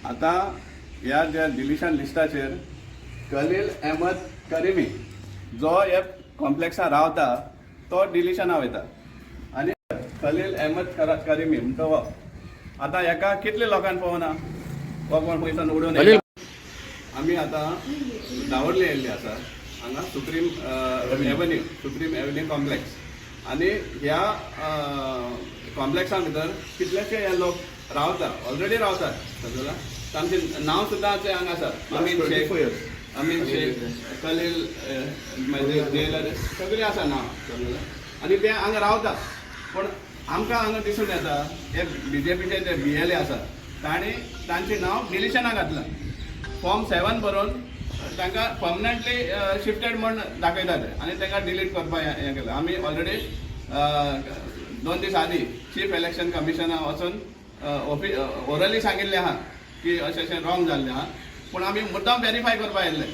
आतां ह्या ज्या डिलिशन लिस्टाचेर कलील अहमद करीमी जो ह्या कॉम्प्लेक्सान रावता तो डिलिशना वयता आनी खलील अहमद करीमी म्हणटा हो आतां हेका कितले लोकांक पळोवना हो कोण खंयसान उडोवन येयला. आमी आतां दावर्ले येयल्ले आसा हांगा Supreme Avenue, Supreme Avenue complex. आनी ह्या कॉम्प्लेक्सा भितर कितलेशे हे लोक रावता, ऑलरेडी रावतात, समजला. तांचें नांव सुद्दां ते हांगा आसा, अमीन शेख, अमीन शेख, कलील, मागीर जेलर, सगळीं आसा नांव, समजला. आनी ते हांगा रावता, पूण आमकां हांगा दिसून येता हे बीजेपीचे जे बीएलए आसा तांणी तांचें नांव डिलिशना घातलां. फॉर्म 7 बरोवन तांकां पर्मनंटली शिफ्टेड म्हण दाखयता ते आनी तांकां डिलीट करपाक हें केलां. आमी ऑलरेडी 2 दीस आदीं चीफ इलेक्शन कमिशना वचून ओरली सांगिल्लें आहा की अशें अशें रॉंग जाल्लें आहा, पूण आमी मुद्दाम वेरीफाय करपाक आयिल्ले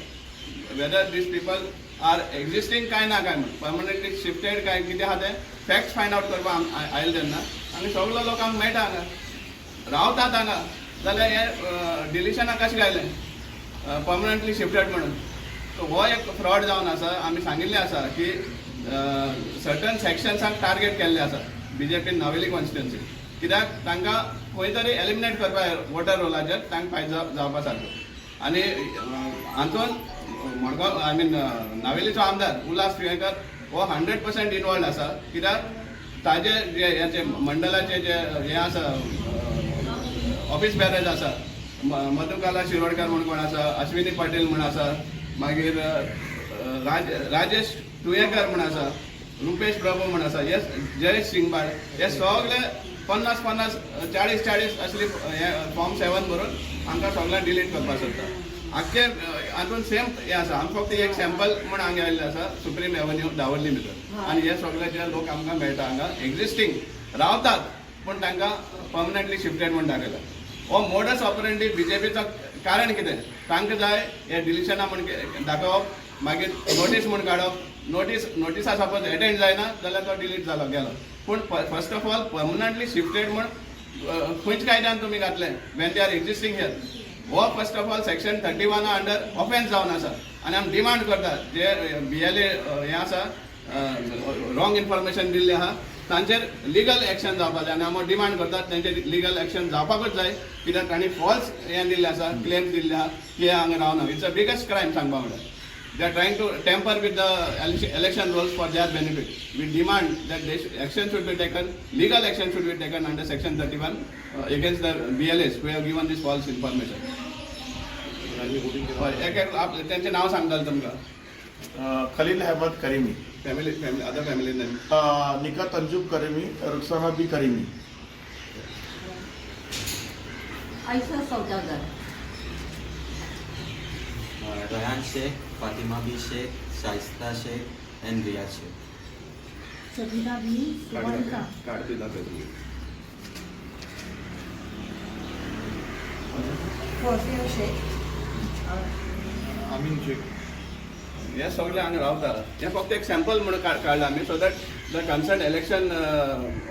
whether these people are existing काय ना काय म्हण, पर्मनंटली शिफ्टेड काय कितें आहा तें फॅक्ट्स फायंड आवट करपाक आयले तेन्ना आनी सगलो लोक आमकां मेळटा हांगा रावतात हांगा, जाल्यार हे डिलिशनाक कशें घायलें पर्मनंटली शिफ्टेड म्हणून? सो हो एक फ्रॉड जावन आसा. आमी सांगिल्लें आसा की सर्टन सेक्शन्सांक टार्गेट केल्लें आसा बीजेपीन नावेली कॉन्स्टिट्युन्सी, कित्याक तांकां खंय तरी एलिमिनेट करपाक वोटर रोलाचेर तांकां फायदो जावपा सारको. आनी हातून मडगांव, I mean नावेलीचो आमदार उल्हास तुयेंकर हो 100% इनवॉल्ड आसा, कित्याक ताजे जे हेचे मंडळाचे जे हे आसा, ऑफिस बेरर्स आसा, मधुकाला शिरोडकर म्हूण कोण आसा, अश्विनी पाटील म्हूण आसा, मागीर राजेश तुयेंकर म्हूण आसा, रुपेश प्रभू म्हूण आसा, हे जयेश सिंगबाळ, हे सगळे 50-50, 40-40 असली हे फॉर्म 7 भरून आमकां सगळ्यांक डिलीट करपाक सोदता. आख्खे हातून सेम हें आसा. आमी फक्त एक सॅम्पल म्हूण हांगा आयिल्ले आसा सुप्रीम एव्हन्यू दावर्ली भितर. आनी हे सगळे जे लोक आमकां मेळटा हांगा एक्झिस्टींग रावतात, पूण तांकां पर्मनंटली शिफ्टेड म्हूण दाखयला. हो मोडस ऑपरेंडी बीजेपीचो. कारण कितें तांकां जाय हे डिलिशना म्हूण दाखोवप, मागीर नोटीस म्हूण काडप. नोटिसा सपोज एटेंड जायना जाल्यार तो डिलीट जालो गेलो. पूण first of all permanently shifted म्हूण खंयच्या कायद्यान तुमी घातले when they are existing here? हो first of all section 31 under offence जावन आसा. आनी आमी डिमांड करतात, जे बीएलए हें आसा, रॉंग इन्फॉर्मेशन दिल्लें आहा, तांचेर लिगल एक्शन जावपाक जाय. आनी आमी डिमांड करतात तांचेर लिगल एक्शन जावपाकूच जाय, कित्याक तांणी फॉल्स हें दिल्लें आसा, क्लेम्स दिल्ले आहा की हांगा रावना. It's a biggest crime सांगपा म्हणल्यार. They are trying to tamper with the election rolls for their benefit. We demand that this action should be taken, legal action should be taken under section 31 against the BLAs who have given this false information. हय, एक एक तेंचें नांव सांगताले तुमकां. Khalil Ahmed Karimi. Family, other family name? Nika Tanjub Karimi, Rukhsana Bi Karimi. Ayesha Saudagar. Rayan Sheikh, Fatima B Sheikh, Shaista Sheikh and Riyaz Sheikh. Sabina B Suvarna. Card बी दाखय तुमी. फौजिया शेख. अमीन शेख. हे सगळे हांगा रावता. हें फक्त एक सॅम्पल म्हणून काडलां आमी, so that the concern election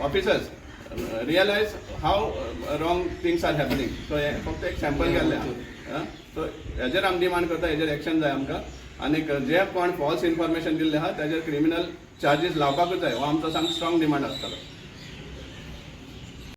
officers realize how wrong things are happening. So हें फक्त एक सॅम्पल केल्लें. सो हेजेर आमी डिमांड करता, हेजेर एक्शन जाय आमकां. आनीक जे कोण फॉल्स इन्फॉर्मेशन दिल्लें आहा ताजेर क्रिमिनल चार्जीस लावपाकूच जाय, हो आमचो सामको स्ट्रॉंग डिमांड आसतलो.